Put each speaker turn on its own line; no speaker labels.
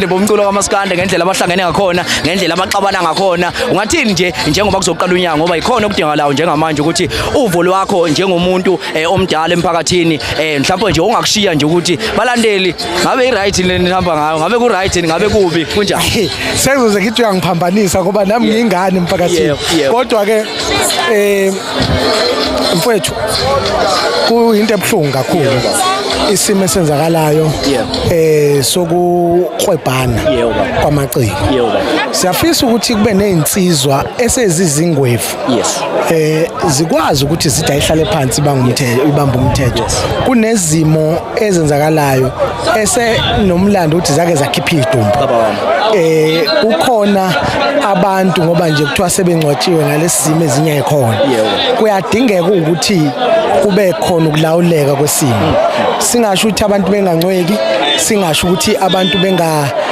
Bomculo kaMaskandi, ngendlela abahlangene ngakhona, ngendlela abaxabana ngakhona, ungathini nje njengoba kuzoqala unyaka, ngoba ikhona okudingakalayo njengamanje ukuthi uvo lwakho njengomuntu omdala emphakathini, mhlawumbe nje ongakushiya nje ukuthi balandeli, ngabe i-right le nihamba ngayo, ngabe ku-right, ngabe kubi, kunjani?
Sekuzoze ngithi uyangiphambanisa ngoba nami ngiyingane emphakathini.
Yebo.
Kodwa ke mfowethu, kuyinto ebuhlungu kakhulu isimo esenzakalayo sokukwebhana
Yebo, baba.
kwamaciko.
Yebo, baba.
Siyafisa ukuthi kube nezinsizwa esezizingwevu zikwazi ukuthi zithi ayihlale phansi, bangumthetho, ibamba umthetho. Kunezimo ezenzakalayo ese nomlando ukuthi zake zakhipha idumbu.
Baba wami.
Kukhona abantu, ngoba nje kuthiwa sebengcwatshiwe ngalesi simo, ezinye ekhona. Kuyadingeka ukuthi kube khona ukulawuleka kwesimo. Singasho ukuthi abantu bengancweki, singasho ukuthi abantu benga